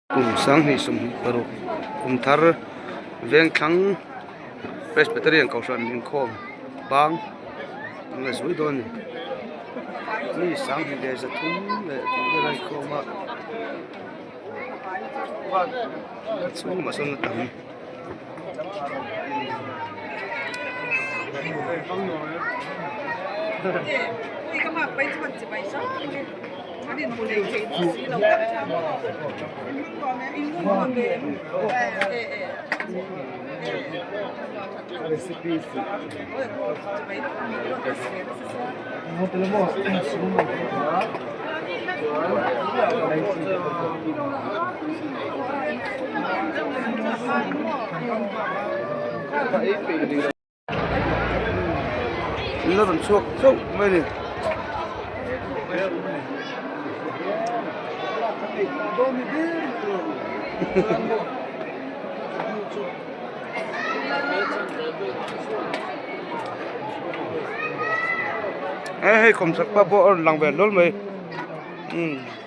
Kum 2026 kum thar vengthlang Presbyterian Kohhran inkhawm bang an la zui dawn a ni. Mi 2300 leh tih vel a inkhawm a a chhung lamah sawn a tam. La rawn chhuak chauh mai a ni. Hei kawmchhak pa pawh a rawn lang ve hlawl mai. Umm.